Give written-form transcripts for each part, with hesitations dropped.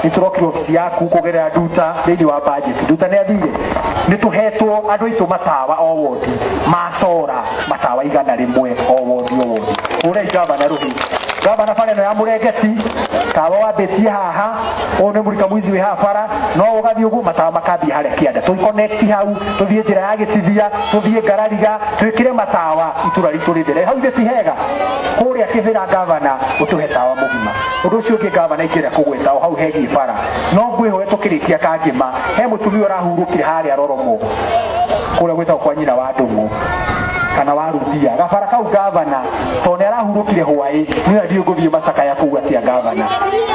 Nĩ tũrokire obici yaku kũgerera Nduta thĩinĩ wa budget. Nduta nĩ athire, nĩ tũhetwo andũ aitũ matawa o wodi macora matawa 100 o wodi o wodi. Hũrai gavana rũhĩ. Gavana, bara ĩno ya Mũrengeti, tawa wambĩtie haha, ũyũ nĩ mũrika mwizi wĩ haha bara, no ũgathiĩ ũguo matawa makambia harĩa kĩanda, tũconnect hau, tũthiĩ njĩra ya Gĩtithia, tũthiĩ Ngarariga, twĩkĩre matawa itũra ritũ rĩthere. Hau ithe ti hega kũrĩa Kĩbĩra, gavana, ũtũhe tawa mũgima. Ũndũ ũcio ũngĩ, gavana, ingĩenda kũgweta o hau hegiĩ bara, no ngwĩhoe tũkĩrĩkia kangĩma, he mũtumia ũrahurũkire harĩa Roromo, kũrĩa gwĩtagwo kwa nyina wa Ndũng'ũ kana wa Ruthia, gabara kau, gavana, tondũ nĩ arahurũkire hwaĩ, niĩ ndiũ ngũthiĩ macakaya kũu atĩa, gavana?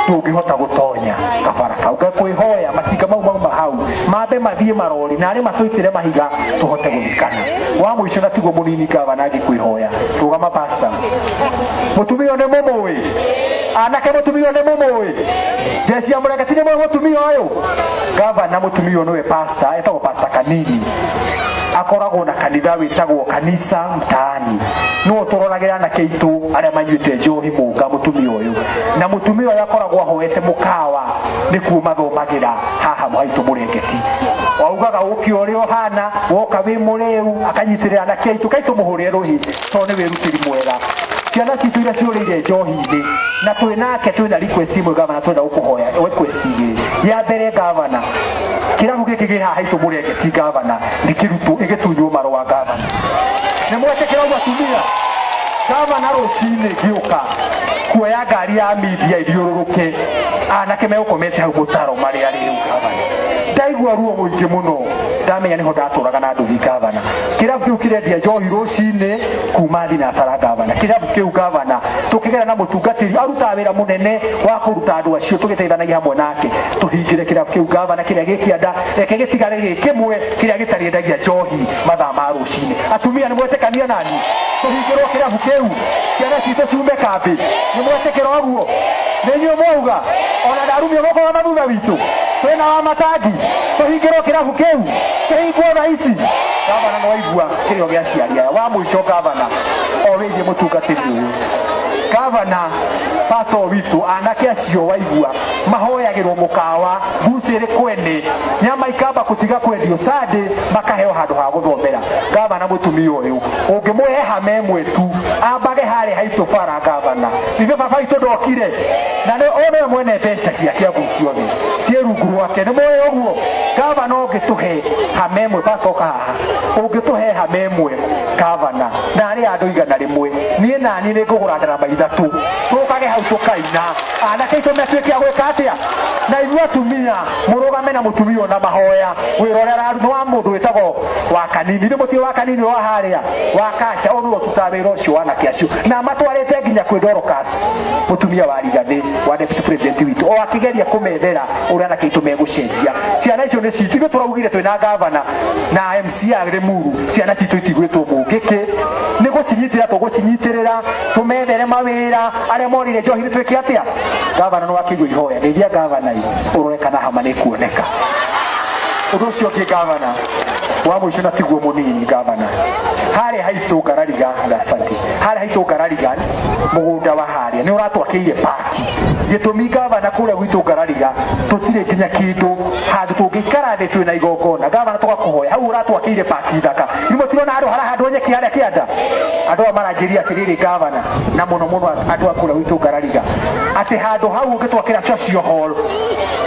Tũngĩhota gũtonya gabara kau, ngakwĩhoya matinga mau mauma hau mambe mathiĩ marori na arĩ matũitĩre mahiga tũhote gũthikana. Wa mũico na tiguo mũnini, gavana, ngĩkwĩhoya, rũgama, pastor. Mũtumia ũyũ nĩ mũmũĩ, anake? Mũtumia ũyũ nĩ mũmũĩ? Jeshi ya Mũrengeti, nĩ mũĩ mũtumia ũyũ? Gavana, mũtumia ũyũ nĩwe pastor, etagwo Pastor Kanini, akoragwo na kanitha wĩtagwo Kanisa Mtaani. Nĩwe ũtũroragĩra anake aitũ arĩa manyuĩte njohi mũnga. Mũtumia ũyũ, na mũtumia ũyũ akoragwo ahoete mũkawa nĩkuo mathomagĩra haha haitũ Mũrengeti. Waugaga ũke ũrĩa ũhana, woka wĩ mũrĩu, akanyitĩrĩra anake aitũ. Kaitũ mũhũrĩre rũhĩ tondũ nĩ wĩrutĩri mwega. Ciana citũ iria ciũrĩire njohi-inĩ na twĩ nake, twĩna request imwe, gavana, twenda gũkũhoya request igĩrĩ. Ya mbere, gavana, kĩrabu gĩkĩ gĩ haha haitũ Mũrengeti, gavana, nĩ kĩrutwo, ĩgĩtunywo marũa. Gavana, nĩ mwetĩkĩra ũguo, atumia? Gavana, rũcinĩ ngĩũka kuoya ngari ya media ithiũrũrũke, anake megũkomete hau mũtaro marĩ arĩu. Gavana, ndaigua ruo mũingĩ mũno, ndamenya nĩho ndatũraga na nduthi. Gavana, kĩrabu kĩu kĩrendia njohi rũcinĩ kuma thinacara. Gavana, kĩrabu kĩu, gavana, tũkĩgera na mũtungatĩri arutaga wĩra mũnene wa kũruta andũ acio, tũgĩteithanagia hamwe nake, tũhingĩre kĩrabu kĩu, gavana, kĩrĩa gĩ kĩanda. Reke gĩtigare gĩ kĩmwe kĩrĩa gĩtarĩendagia njohi mathaa ma rũcinĩ. Atumia, nĩ mwetĩkania nani tũhingĩrwo kĩrabu kĩu, ciana citũ ciume kambĩ? Nĩ mwetĩkĩra ũguo? Nĩ inyuĩ mwauga, ona ndarumio moko wa mathutha witũ twĩna wa matangi, tũhingĩrwo kĩrabu kĩu, kĩhingwo thaa ici. Gavana, nĩ waigua kĩrĩro gĩa aciari aya. Wa mũico, gavana, o wĩgiĩ mũtungatĩri ũyũ, gavana, pastor witũ, anake acio waigua mahoyagĩrwo mũkawa mbucĩrĩ kwene, nyama ikamba kũtiga kwendio Sunday, makaheo handũ ha gũthomera. Gavana, mũtumia ũyũ ũngĩmũhe hama ĩmwe tu, ambage harĩa haitũ bara. Gavana, ithuĩ baba witũ ndokire na nĩ ũyũ nĩwe mwene mbeca cia Kĩambu ciothe ciĩ rungu rwake, nĩ mũĩ ũguo. Gavana, ũngĩtũhe hama ĩmwe, bacoka haha, ũngĩtũhe hama ĩmwe, gavana, na harĩ andũ 100, niĩ naniĩ nĩ ngũgũra ndarama ithatũ, tũkage hau tũkaina, anake aitũ matuĩke a gwĩka atĩa, na inyuĩ atumia mũrũgame na mũtumia ũyũ na mahoya. Wĩra ũrĩa araruta wa mũndũ wĩtagwo wa Kanini, nĩ mũtiĩ wa Kanini wa harĩa wa kacha, ũyũ nĩwe ũtutaga wĩra ũcio wa anake acio na matwarĩte nginya kwĩ Dorcas, mũtumia wa Rigathĩ wa deputy president witũ, o akĩgeria kũmethera ũrĩa anake aitũ megũcenjia. Ciana icio nĩ citũ. Ithuĩ tũraugire twĩna gavana na MCA Limuru, ciana citũ itigwĩtwo mũngĩkĩ, nĩ gũcinyitĩra tũgũcinyitĩrĩra, tũmethere mawĩra arĩa morire njohi. Nĩ twĩke atĩa, gavana? Nĩ wakĩigua ihoya. Geithia gavana i ũrore kana hama nĩ kuoneka. Ũndũ ũcio ũngĩ, gavana, wa mũico na tiguo mũnini, gavana, harĩa haitũ Ngarariga, asante, harĩa haitũ Ngarariga, mũgũnda wa harĩa nĩ ũratwakĩire paki. Gĩtũmi, gavana, kũrĩa gwitũ Ngarariga tũtirĩ nginya kĩndũ handũ tũngĩikara thĩ twĩna igongona. Gavana, tũgakũhoya hau ũratwakĩire paki thaka, imwe tirona handũ harahandwo nyeki harĩa kĩanda. Andũ aya maranjĩria atĩrĩrĩ, gavana, na mũno mũno andũ a kũrĩa gwitũ Ngarariga, atĩ handũ hau ũngĩtwakĩra social hall,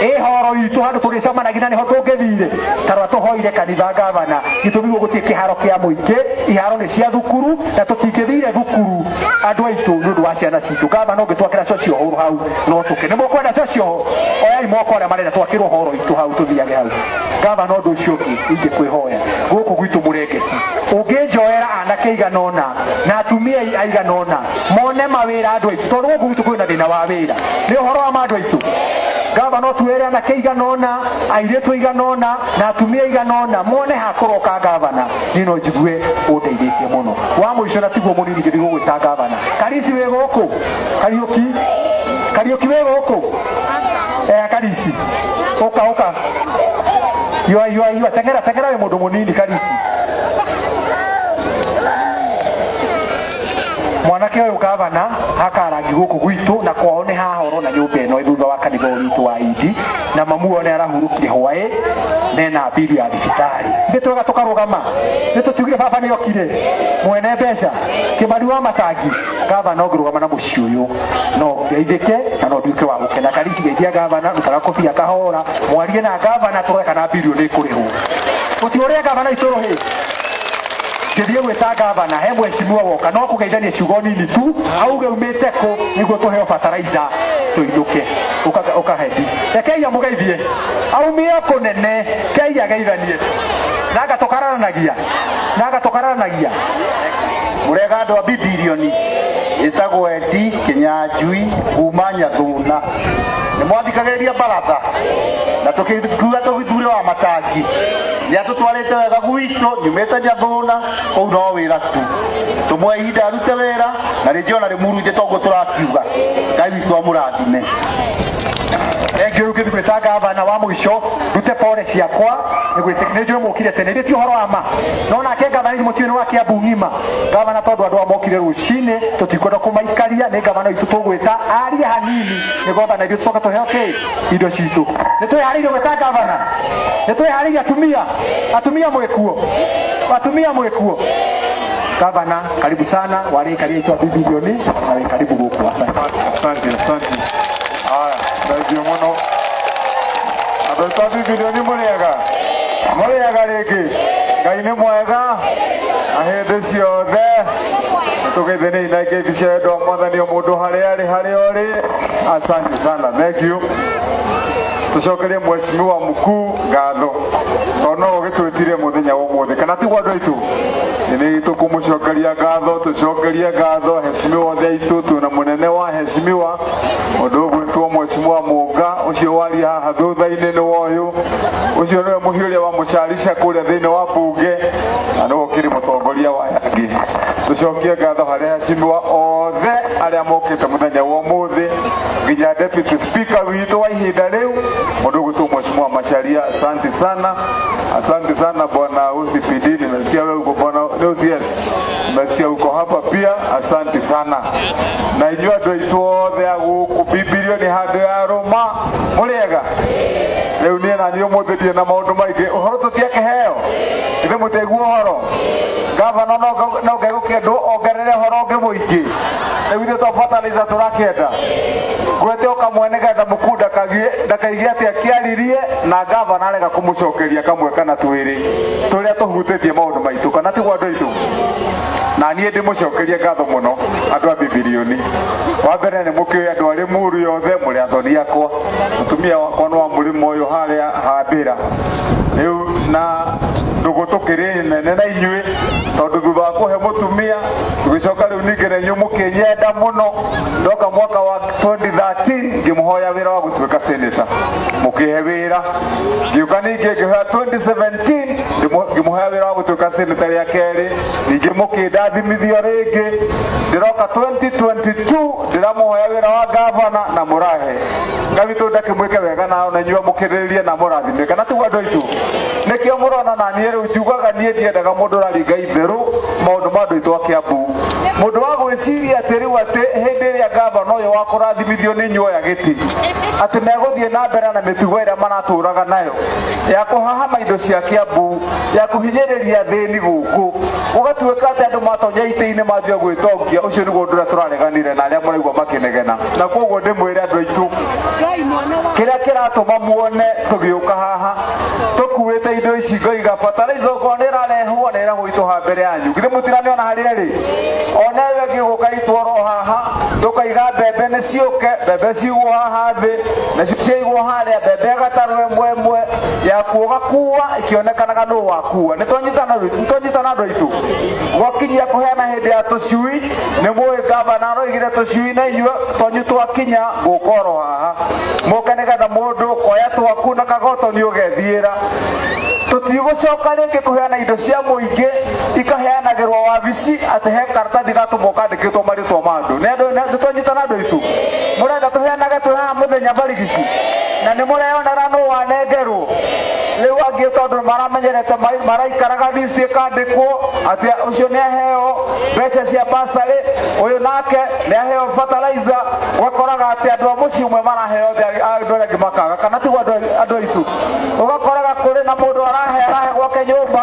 ĩ horo itũ handũ tũrĩcemanagia na nĩho tũngĩthire tarwa tũhoire kanitha. Gavana, gĩtũmi guo gũtirĩ kĩharo kĩa mũingĩ, iharo nĩ cia thukuru na tũtingĩthire thukuru andũ aitũ nĩ ũndũ wa ciana citũ. Gavana, ũngĩtwakĩra social hall hau no tũke. Nĩ mũkwenda social hall? Oyai moko arĩa marenda twakĩrwo horo itũ hau, tũthiage hau. Gavana, ũndũ ũcio ũngĩ ingĩkwĩhoya, gũkũ gwitũ Mũrengeti, ũngĩnjoera anake aigana ũna na atumia aigana ũna mone mawĩra, andũ aitũ, tondũ gũkũ gwitũ kwĩna thĩna wa wĩra. Nĩ ũhoro wa ma, andũ aitũ? Gavana, ũtuĩre anake aigana ũna, airĩtu aigana ũna na atumia aigana ũna mone hakũroka. Gavana, niĩ no njigue ũndeithĩtie mũno. Wa mũico na tiguo mũnini, ngĩthiĩ gũgwĩta gavana Karisi wĩ gũkũ. Kariũki, Kariũki wĩ gũkũ? Eh, Karisi, ũka, ũka, yua yua yua, teng'era, teng'era, wĩ mũndũ mũnini, Karisi. Mwanake ũyũ gavana akarangi gũkũ gwitũ na kwao nĩ hahoro na nyũmba ĩno thutha wa kanitha ũyũ witũ wa Indi na mamu wao nĩ arahurũkire hwaĩ mena mbiri ya thibitarĩ. Nĩ twega tũkarũgama, nĩ tũtiugire baba nĩ okire mwene mbeca Kĩmani wa matangi. Gavana ũngĩrũgama na mũciĩ ũyũ no ngeithĩke na no nduĩke wa gũkena. Karisi geithia gavana, rutaga kobia kahora, mwarie na gavana tũrore kana mbiri nĩ ĩkũrĩhwo. Gũtiũrĩa gavana itũ rũhĩ ngĩthiĩ gwĩta gavana he mheshimiwa woka no kũgeithania ciugo nini tu auge umĩte kũ nĩguo tũheo fertilizer tũinũke. Ũkahendi rekei amũgeithie aumie kũnene kei ageithanie nanga tũkararanagia nanga tũkararanagia. Mũrega andũ a Bibilioni, ĩtagwo Edi Kĩnyanjui kuma Nyathuna. Nĩ mwathikagĩrĩria baratha na tũkĩkuga tũgĩthure wa matangi nĩ atũtwarĩte wega gwitũ. Nyumĩte Nyathuna, kũu no wĩra tu, tũmwe ihinda arute wĩra na rĩngĩ ona rĩmurutĩ toguo tũrakiuga. Ngai witũ amũrathime. Thengiũ. Rĩu ngĩthiĩ gwĩta gavana wa mũico ndute pore ciakwa nĩ njũĩ mũkire tene ithe ti ũhoro wa ma no nake gavana ithuĩ mũtiũĩ nĩ wa Kiambu ng'ima gavana tondũ andũ aya mokire rũcinĩ tũtikwenda kũmaikaria. Nĩ gavana witũ tũgwĩta arie hanini nĩgetha na ithuĩ tũcoke tũheo kĩ indo citũ. Nĩ twĩharĩirie gwĩta gavana, nĩ twĩharĩirie. Atumia, atumia mwĩkuo, atumia mwĩkuo. Gavana, karibu sana warĩkaria itwa bibilioni na wĩ karibu gũkũ. Asante. Asante, asante. Haya, thank you mũno. Andũ aitũ a Bibilioni, mũrĩega, mũrĩega rĩngĩ. Ngai nĩ mwega na hĩndĩ ciothe. Tũgeithanie na ngeithi cia wendo wa Mwathani o mũndũ harĩa arĩ, harĩa ũrĩ. Asante sana, thank you. Tũcokerie mheshimiwa mkuu ngatho tondũ no ũgĩtwĩtire mũthenya wa ũmũthĩ, kana tiguo andũ aitũ? Nĩ tũkũmũcokeria ngatho, tũcokerie ngatho heshimiwa othe aitũ. Twĩna mũnene wa heshimiwa ũndũ ũgwĩtwo mheshimiwa Mũnga, ũcio waria haha thutha-inĩ nĩ woyũ ũcio nĩwe mũhiũ ũrĩa wa mũcarica kũrĩa thĩinĩ wa mbunge na nĩwe ũkĩrĩ mũtongoria wa angĩ. Tũcokie ngatho harĩ heshimiwa othe arĩa mokĩte mũthenya wa ũmũthĩ, nginya deputy speaker witũ wa ihinda rĩu mũndũ ũgwĩtwo mheshimiwa Macharia. Asante sana, asante sana bwana OCPD. Nimesikia wewe uko, bwana OCS, nimesikia uko hapa pia, asante sana. Na inyuĩ andũ aitũ othe a gũkũ Bibilioni handũ ya rũma, mũrĩega. Rĩu niĩ na niĩ ũmũthĩ ndirĩ na maũndũ maingĩ. Ũhoro tũtiakĩheo ithe mũtaigua ũhoro gavana no ngegũkĩendwo ongerere ũhoro ũngĩ mũingĩ. Rĩu ithuĩ to fertilizer tũrakĩenda ngwete o kamwe nĩgetha mũkuu ndakaigie atĩ akĩaririe na gavana arega kũmũcokeria kamwe kana twĩrĩ tũrĩa tũhutĩtie maũndũ maitũ, kana tiguo andũ aitũ? Na niĩ ndĩmũcokerie ngatho mũno andũ a Bibilioni. Wa mbere nĩ mũkĩũĩ andũ arĩ muru yothe mũrĩ athoni akwa, mũtumia wakwa nĩ wa mũrĩmo ũyũ harĩa hambĩra rĩu na ndũgũ tũkĩrĩ nene na inyuĩ tondũ thutha wa kũhe mũtumia tũgĩcoka rĩu ningĩ na inyuĩ mũkĩnyenda mũno. Ndoka mwaka wa 2013 ngĩmũhoya wĩra wa gũtuĩka senator, mũkĩhe wĩra. Ngĩũka ningĩ ngĩhoya 2017, ngĩmũhoya wĩra wa gũtuĩka senator rĩa kerĩ, ningĩ mũkĩndathimithio rĩngĩ. Ndĩroka 2022 ndĩramũhoya wĩra wa gavana na mũrahe. Ngai witũ ndakĩmwĩke wega na ona inyuĩ amũkĩrĩrĩrie na mũrathime, kana tiguo andũ aitũ? Nĩkĩo mũrona na niĩ rĩu njugaga niĩ ndiendaga mũndũ ũraringa itherũ maũndũ ma andũ aitũ a Kiambu, mũndũ wa gwĩciria atĩ rĩu atĩ hĩndĩ ĩrĩa gavana ũyũ wa kũrathimithio nĩ inyuĩ oya gĩtĩ atĩ megũthiĩ na mbere na mĩtugo ĩrĩa maratũraga nayo ya kũhahama indo cia Kiambu, ya kũhinyĩrĩria athĩni gũkũ, gũgatuĩka atĩ andũ matonya itĩ-inĩ manjia gwĩtongia. Ũcio nĩguo ũndũ ũrĩa tũrareganire na arĩa mũraigua makĩnegena. Na koguo ndĩmwĩre andũ aitũ, kĩrĩa kĩratũma muone tũgĩũka haha tũkuĩte indo ici, ngoiga fertilizer okorwo nĩ ĩrarehwo na ĩrehwo itũ mbere yanyu, githĩ mũtiramĩona harĩa ĩrĩ? Ona ĩyo ĩngĩ gũka itwaro haha, tũkaiga mbembe nĩ ciũke, mbembe cigwo haha thĩ, nacio ciaigwo harĩa, mbembe ĩgatarwo ĩmwe ĩmwe yaku ũgakua ĩkĩonekanaga nũ wakua. Nĩ twanyitana, nĩ twanyitana andũ aitũ. Gwakinyia kũheana hĩndĩ ya tũcui, nĩ mũĩ gavana aroigire tũcui na inyuĩ twanyu twakinya gũka oro haha mũke nĩgetha mũndũ koya twaku na kagotoni ũgethiĩra. Tũtigũcoka rĩngĩ kũheana indo cia mũingĩ ikaheanagĩrwo wabici atĩ he karatathi gatũmwo kandĩkĩtwo marĩtwa ma andũ. Nĩ andũ nĩ twanyitana andũ aitũ? Mũrenda tũheanage twĩ haha mũthenya barigici na nĩ mũreyonera nũ wanengerwo. Rĩu angĩ tondũ maramenyerete maraikaraga list ĩkandĩkwo atĩ ũcio nĩ aheo mbeca cia basarĩ, ũyũ nake nĩ aheo fertilizer, ũgakoraga atĩ andũ a mũciĩ ũmwe maraheo othe, andũ arĩa angĩ makaga, kana tiguo andũ aitũ? Ũgakoraga kũrĩ na mũndũ arahe arahe gwake nyũmba,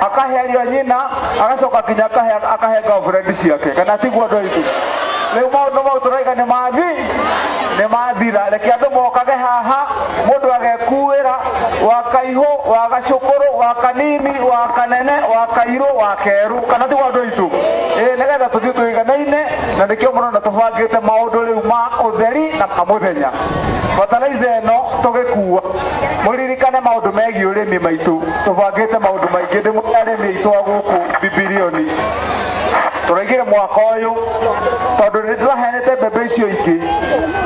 akahe ariũ a nyina, agacoka nginya akahe akahe girlfriend ciake, kana tiguo andũ aitũ? Rĩu maũndũ mau tũraiga nĩ mathi nĩ mathira. Reke andũ mokage haha, mũndũ agekuĩra wa kaihũ, wa gacũkũrũ, wa kanini, wa kanene, wa kairũ, wa kerũ, kana tiguo andũ aitũ? Ĩĩ, nĩgetha tũthiĩ tũiganaine, na nĩkĩo mũrona tũbangĩte maũndũ rĩu ma ũtheri na ma mũthenya. Fertilizer ĩno tũgĩkua, mũririkane maũndũ megiĩ ũrĩmi maitũ, tũbangĩte maũndũ maingĩ. Ndĩmwĩre arĩmi aitũ a gũkũ Bibilioni, tũraigire mwaka ũyũ tondũ nĩ tũraheanĩte mbembe icio ingĩ,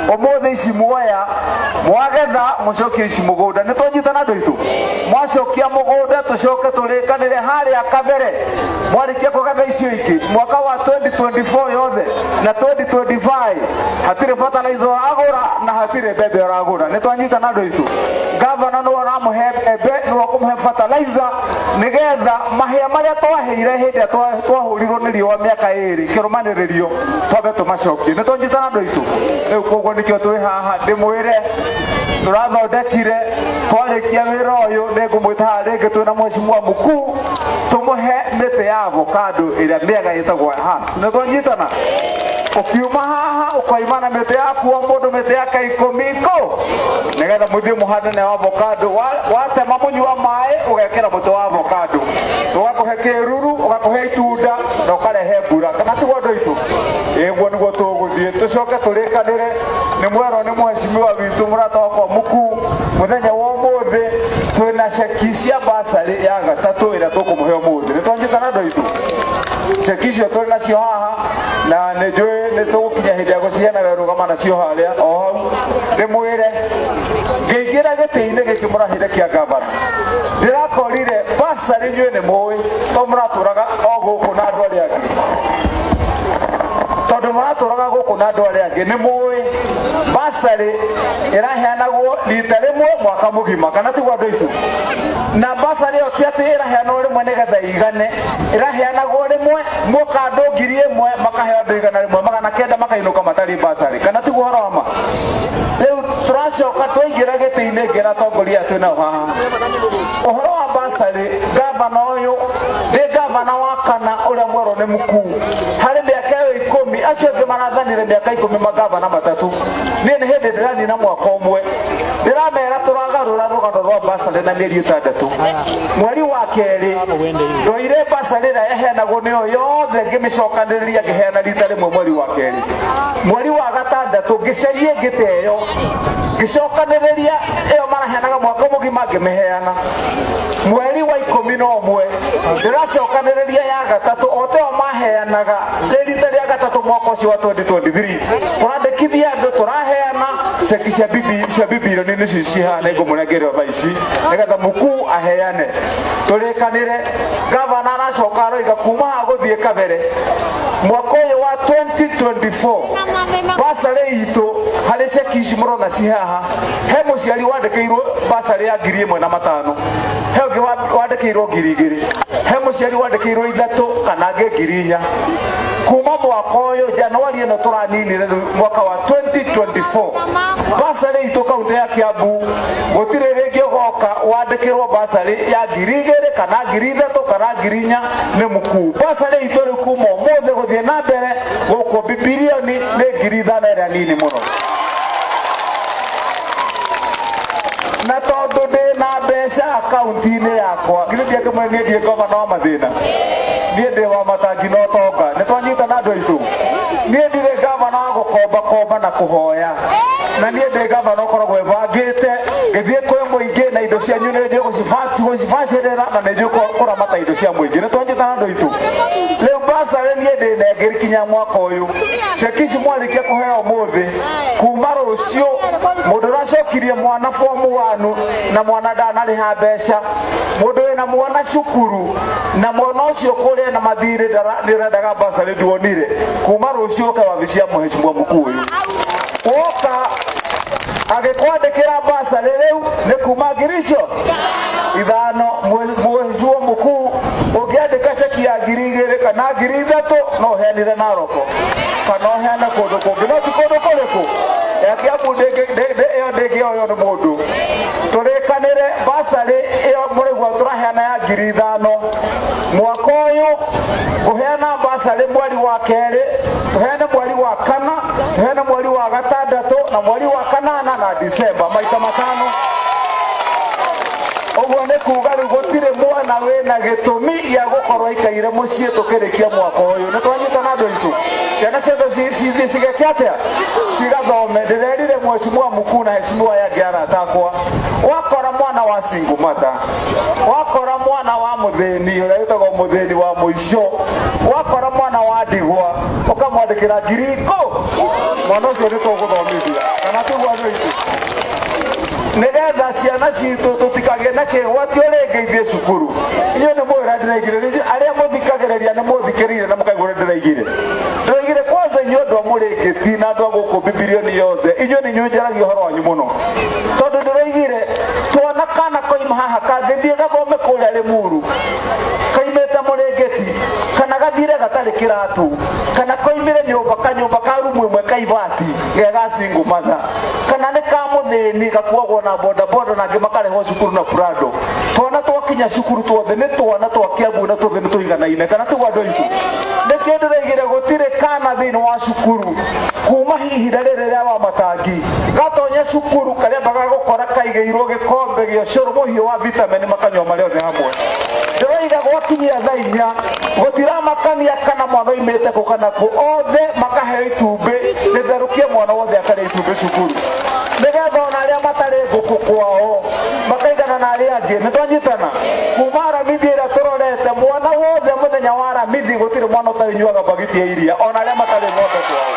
ũmũthĩ ici muoya mwagetha mũcokie ici mũgũnda. Nĩ twanyitana andũ aitũ? Mwacokia mũgũnda, tũcoke tũrĩkanĩre harĩa kabere, mwarĩkia kũgetha icio ingĩ mwaka wa 2024 yothe na 2025, hatirĩ fertilizer ũragũra na hatirĩ mbembe ũragũra. Nĩ twanyitana andũ aitũ? Gavana nĩwe ũramũhe mbembe, nĩwe ũkũmũhe fertilizer, nĩgetha mahĩa marĩa twaheire hĩndĩ ĩrĩa twahũrirwo nĩ riũa mĩaka ĩrĩ kĩrũmanĩrĩrio twambe tũmacokie. Nĩ twanyitana andũ aitũ? Rĩu koguo nĩkĩo twĩ haha. Ndĩmwĩre tũrathondekire, twarĩkia wĩra ũyũ nĩ ngũmwĩta haha rĩngĩ twĩna mheshimiwa mkuu, tũmũhe mĩtĩ ya avocado ĩrĩa mĩega ĩtagwo Hass. Nĩ twanyitana? Ũkiuma haha ũkoima na mĩtĩ yaku, o mũndũ mĩtĩ yake ikũmi kũ, nĩgetha mũthiĩ mũhande na avocado. Watema mũnyua maĩ, ũgekĩra mũtĩ wa avocado, ũgakũhe kĩruru, ũgakũhe itunda na ũkarehe mbura, kana tiguo andũ aitũ? Ĩguo nĩguo tũgũthiĩ. Tũcoke tũrĩkanĩre, nĩ mwerwo nĩ mheshimiwa witũ mũrata wakwa mkuu, mũthenya wa ũmũthĩ twĩna ceki cia basarĩ ya gatatũ ĩrĩa tũkũmũhe ũmũthĩ. Nĩ twanyitana andũ aitũ? Ceki icio tũrĩ nacio haha, na nĩ njũĩ nĩ tũgũkinya hĩndĩ ya gũciheana, we rũgama nacio harĩa o hau. Ndĩmwĩre ngĩingĩra gĩtĩ-inĩ gĩkĩ mũrahire kĩa gavana, ndĩrakorire basarĩ, inyuĩ nĩ mũĩ to mũratũraga o gũkũ na andũ arĩa angĩ, tondũ mũratũraga gũkũ na andũ arĩa angĩ, nĩ mũĩ basarĩ ĩraheanagwo rita rĩmwe mwaka mũgima, kana tiguo andũ aitũ? Na basarĩ ĩyo ti atĩ ĩraheanwo rĩmwe nĩgetha ĩigane, ĩraheanagwo rĩmwe mwoka andũ 1000, makaheo andũ 100, 900 makainũka matarĩ basarĩ, kana tiguo ũhoro wa ma? Rĩu tũracoka twaingĩra gĩtĩ-inĩ, ngĩra atongoria aya twĩ nao haha ũhoro wa basarĩ. Gavana ũyũ ndĩ gavana wa kana ũrĩa mwerwo nĩ mkuu harĩ mĩaka ĩyo 10. Acio angĩ marathanire mĩaka 10, magavana matatũ. Niĩ nĩ hĩndĩ ndĩranina mwaka ũmwe. Ndĩramera tũragarũra rũgano rwa basarĩ na mĩeri 6. Mweri wa kerĩ ndoire basarĩ ĩrĩa yaheanagwo nĩyo yothe, ngĩmĩcokanĩrĩria, ngĩheana rita rĩmwe mweri wa kerĩ. Mweri wa gatandatũ ngĩcaria ĩngĩ ta ĩyo, ngĩcokanĩrĩria ĩyo maraheanaga mwaka mũgima, ngĩmĩheana. Mweri wa 11 ndĩracokanĩrĩria ya gatatũ o ta ĩyo maheanaga rĩ rita rĩa gatatũ mwaka ũcio wa 2023. Tũrandĩkithia andũ, tũraheana ceki cia bibi cia bibilioni nĩcio cihana, ngũmũnengere thaa ici nĩgetha mkuu aheane tũrĩkanĩre. Gavana aracoka aroiga kuma haha gũthiĩ kabere mwaka ũyũ wa 2024, basarĩ itũ harĩ ceki ici mũrona ci haha, he mũciari wandĩkĩirwo basarĩ ya 1500, he ũngĩ wandĩkĩirwo 2000, he mũciari wandĩkĩirwo 3 kana angĩ 4000. Kuma mwaka ũyũ Januari ĩno tũraninire rĩu mwaka wa 2024, basarĩ itũ kaunti ya Kiambu gũtirĩ rĩngĩ ũgoka wandĩkĩrwo basarĩ ya 2000 kana 3000 kana 4000 nĩ mkuu. Basarĩ itũ rĩu kuma ũmũthĩ gũthiĩ na mbere gũkũ bibilioni nĩ 5000, ĩrĩa nini mũno. Na tondũ ndĩ na mbeca akaunti-inĩ yakwa, githĩ ndiakĩmwe niĩ ndiĩ ngavana wa mathĩna, niĩ ndĩ wa matangi na ũtonga. Nĩ twanyitana andũ aitũ? Niĩ ndirĩ ngavana wa gũkomba komba na kũhoya, na niĩ ndĩ ngavana ũkoragwo ĩbangĩte ngĩthiĩ kwĩ mũingĩ, na indo cianyu nĩ njũĩ gũcibacĩrĩra na nĩ njũĩ kũramata indo cia mũingĩ. Nĩ twanyitana andũ aitũ? Rĩu basarĩ niĩ ndĩ nengeri kinya mwaka ũyũ. Ceki ici mwarĩkia kũheo ũmũthĩ, kuma rũciũ mũndũ ũracokirie mwana form 1 na mwana ndanarĩha mbeca, mũndũ wĩna mwana cukuru na mwana ũcio kũrĩa na mathirĩ nĩũrendaga basarĩ nduonire, kuma rũciũ ũke wabici ya mheshimiwa mkuu ũyũ. Woka Agĩkwandĩkĩra basarĩ rĩu nĩ kuma ngiri icio ithano. Mheshimiwa mkuu, ũngĩandĩka ceki ya 2000 kana 3000 no ũheanire Naroko kana ũheane kũndũ kũngĩ, no ti kũndũ kũrĩkũ ya Kiambu ĩyo ndĩngĩoywo nĩ mũndũ. Tũrĩkanĩre basarĩ ĩyo mũraigua tũraheana ya 5000 mwaka ũyũ, ngũheana basarĩ mweri wa kerĩ, tũheane mweri wa kana, tũheane mweri wa gatandatũ na mweri wa kanana na Disemba, maita matano. Ũguo nĩ kuga rĩu gũtirĩ mwana wĩna gĩtũmi gĩa gũkorwo aikaire mũciĩ tũkĩrĩkia mwaka ũyũ. Nĩ twanyitana andũ aitũ? Ciana ciothe cithiĩ cigeke atĩa? Cigathome. Ndĩrerire mheshimiwa mkuu na heshimiwa aya angĩ arata akwa, wakora mwana wa single mother, wakora mwana wa mũthĩni ũrĩa wĩtagwo mũthĩni wa mũico, wakora mwana wa ndigwa, ũkamwandĩkĩra ngiri ikũ, mwana ũcio nĩ tũgũthomithia. Kana tiguo andũ aitũ? Nĩgetha ciana citũ tũtikagĩe na kĩgwatio rĩngĩ ithiĩ cukuru. Inyuĩ nĩ mũĩ ũrĩa ndĩraigire, arĩa mũthikagĩrĩria nĩ mũthikĩrĩire na mũkaigua ũrĩa ndĩraigire. Ndĩraigire kwanza inyuĩ andũ a Mũrĩngĩti na andũ a gũkũ Bibilioni yothe, inyuĩ nĩ inyuĩ njaragia ũhoro wanyu mũno, tondũ ndĩraigire twana kana koima haha kangĩthiĩ gathome kũrĩa Rĩmuru kaimĩte Mũrĩngĩti, kana gathire gatarĩ kĩratũ, kana koimire nyũmba kanyũmba ka rumu ĩmwe ka ibati ge ga single mother, kana nĩ ka mũthĩni gakuagwo na bodaboda na angĩ makarehwo cukuru na Prado, twana twakinya cukuru tuothe nĩ twana twa Kiambu na tuothe nĩ tũiganaine. Kana tiguo andũ aitũ? Nĩkĩo ndĩraigire gũtirĩ kana thĩinĩ wa cukuru kuma hihi na rĩrĩ rĩa wa matangi gatonya cukuru karĩa mbaga gũkora kaigĩirwo gĩkombe gĩa ũcũrũ mũhiũ wa vitamin makanyua marĩ othe hamwe. Ndĩroiga gwakinyia thaa 4 gũtiramakania kana mwana oimĩte kũ kana kũ, othe makaheo itumbĩ rĩtherũkie, mwana wothe akarĩa itumbĩ cukuru, nĩgetha ona arĩa matarĩ ngũkũ kwao makaigana na arĩa angĩ. Nĩ twanyitana? Kuma Aramithi ĩrĩa tũrorete, mwana wothe mũthenya wa Aramithi gũtirĩ mwana ũtarĩ nyuaga mbagiti ya iria, ona arĩa matarĩ ng'ombe kwao,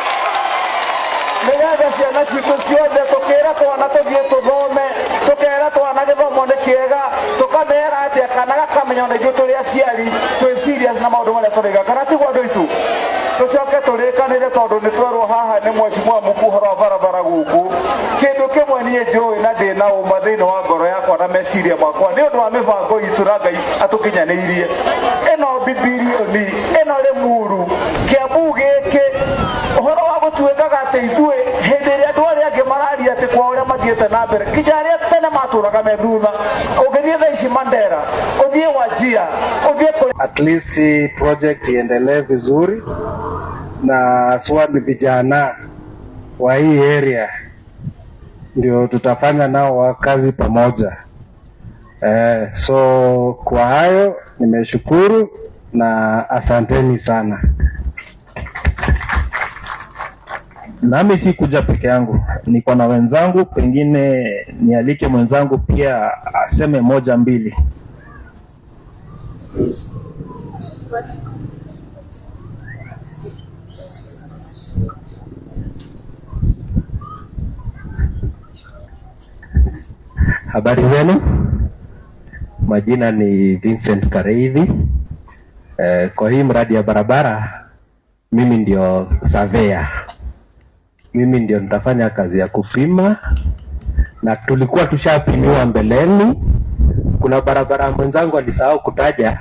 nĩgetha ciana citũ ciothe tũkĩra twana tũthiĩ tũthome, tũkera twana gĩthomo nĩ kĩega, tũkamera atĩa kana gakamenya ona ithuĩ tũrĩ aciari twĩ serious na maũndũ marĩa tũraiga. Kana tiguo andũ aitũ? Tũcoke tũrĩkanĩre, tondũ nĩ twerwo haha nĩ mheshimiwa mkuu ũhoro wa barabara gũkũ. Kĩndũ kĩmwe niĩ njũĩ na ndĩ na ũma thĩinĩ wa ngoro yakwa na meciria makwa, nĩ ũndũ wa mĩbango itũ na Ngai atũkinyanĩirie ĩno bibilioni ĩno Rĩmuru Kĩambu gĩkĩ, ũhoro wa gũtuĩkaga atĩ ithuĩ hĩndĩ ĩrĩa andũ arĩa angĩ mararia atĩ kwa ũrĩa mathiĩte na mbere, nginya arĩa tene matũraga me thutha, ũngĩthiĩ thaa ici Mandera, ũthiĩ Wajir, ũthiĩ kũrĩ At least hii project iendelee vizuri, na swa ni vijana wa hii area ndio tutafanya nao wa kazi pamoja. So kwa hayo nimeshukuru na asanteni sana. Nami si kuja peke yangu, niko na wenzangu, pengine nialike mwenzangu pia aseme moja mbili. Habari zenu, majina ni Vincent Kareithi. Kwa hii mradi ya barabara mimi ndio surveyor, mimi ndio nitafanya kazi ya kupima, na tulikuwa tushapimiwa mbeleni. Kuna barabara mwenzangu alisahau kutaja,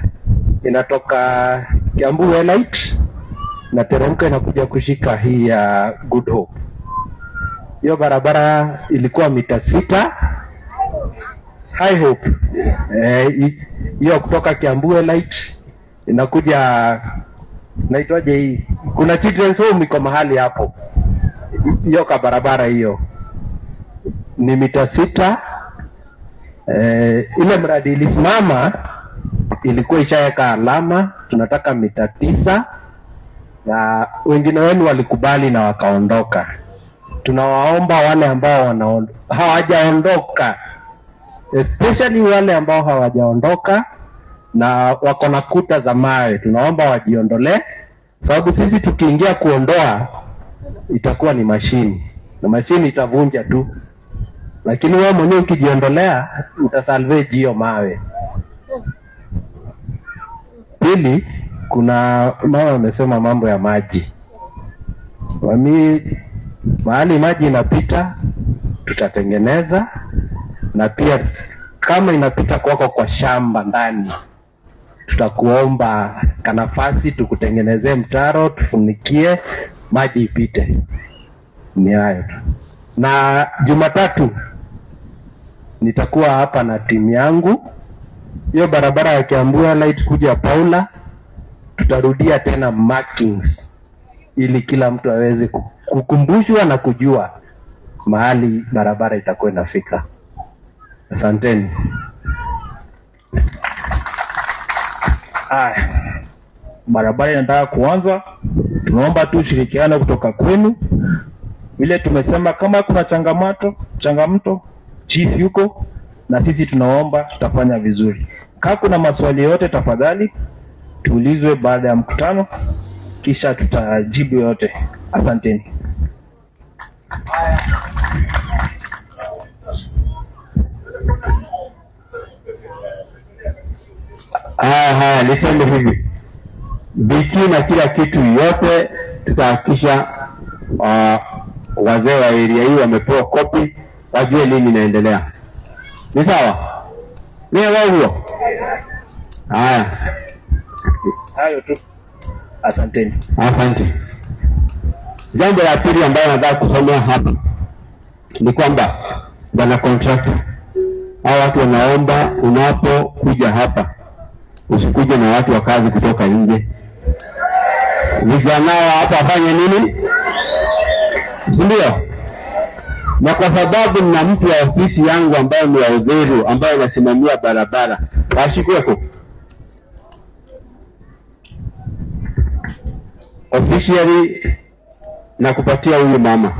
inatoka Kiambu Elite na teremka inakuja kushika hii ya Good Hope. Hiyo barabara ilikuwa mita 6 High Hope, hiyo kutoka Kiambu Elite inakuja, naitwaje hii, kuna Children's Home iko mahali hapo, hiyo ka barabara hiyo ni mita 6. Ile mradi ilisimama ilikuwa ishaweka alama, tunataka mita 9, na wengine wenu walikubali na wakaondoka. Tunawaomba wale ambao hawajaondoka, especially wale ambao hawajaondoka na wako na kuta za mawe, tunaomba wajiondolee, sababu sisi tukiingia kuondoa itakuwa ni mashini na mashini itavunja tu, lakini wewe mwenyewe ukijiondolea utasalvage hiyo mawe. Pili, kuna mama amesema mambo ya maji. Mami, mahali maji inapita Tutatengeneza, na pia kama inapita kwako kwa shamba ndani, tutakuomba kanafasi tukutengenezee mtaro, tufunikie maji ipite. Ni hayo tu. Na Jumatatu nitakuwa hapa na timu yangu. Hiyo barabara ya Kiambu Light kuja Paula, tutarudia tena markings ili kila mtu aweze kukumbushwa na kujua mahali barabara itakuwa inafika. Asanteni. Aya, barabara inataka kuanza, tunaomba tu ushirikiano kutoka kwenu. Vile tumesema, kama kuna changamoto, chief yuko na sisi, tunaomba tutafanya vizuri. Kama kuna maswali yote, tafadhali tuulizwe baada ya mkutano, kisha tutajibu yote. Asanteni. Haya haya, niseme hivi, biki na kila kitu yote tutahakikisha wazee wa area hii wamepewa kopi, wajue nini inaendelea. Ni sawa? Ni huo. Haya, Hayo tu, asanteni. Asante. Jambo la pili ambayo nataka kusomea hapa ni kwamba bwana contractor, hao watu wanaomba unapokuja hapa usikuje na watu wa kazi kutoka nje. Vijana wa hapa wafanye nini? Si ndio? Na kwa sababu nina mtu wa ofisi yangu ambayo ni wa Uthiru ambayo anasimamia barabara, ashikweko officially na kupatia huyu mama,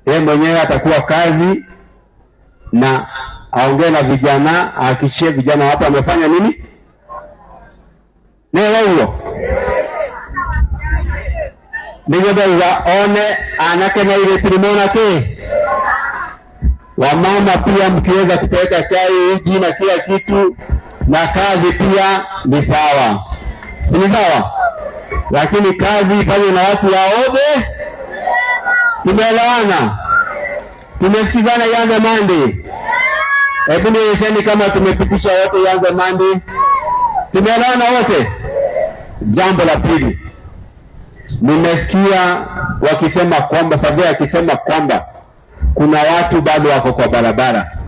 yeye mwenyewe atakuwa kazi na aongee na vijana, ahakikishie vijana hapa wamefanya nini. Nĩwe ũguo nĩgetha one anake na airĩtu nĩmona kĩ. Wamama pia mkiweza kupeleka chai, uji na kila kitu na kazi pia ni sawa, si ni sawa? Lakini kazi ifanywe na watu waoge. Tumeelewana? Tumesikizana? Ianze Monday. Hebu nionyesheni kama tumepitisha wote, ianze Monday. Tumeelewana wote? Jambo la pili, nimesikia wakisema kwamba Savia akisema kwamba kuna watu bado wako kwa barabara.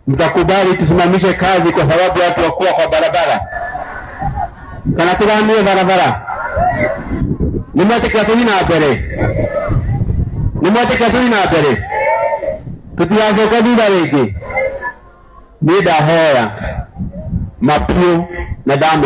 Mtakubali tusimamishe kazi kwa sababu watu wakuwa kwa barabara? Kana tugamie barabara? Nimwetĩkĩra tũthiĩ na mbere? Nimwetĩkĩra tũthiĩ na mbere? Tũtigacoke thutha rĩngĩ. Niĩ ndahoya mapiũ na ndamũ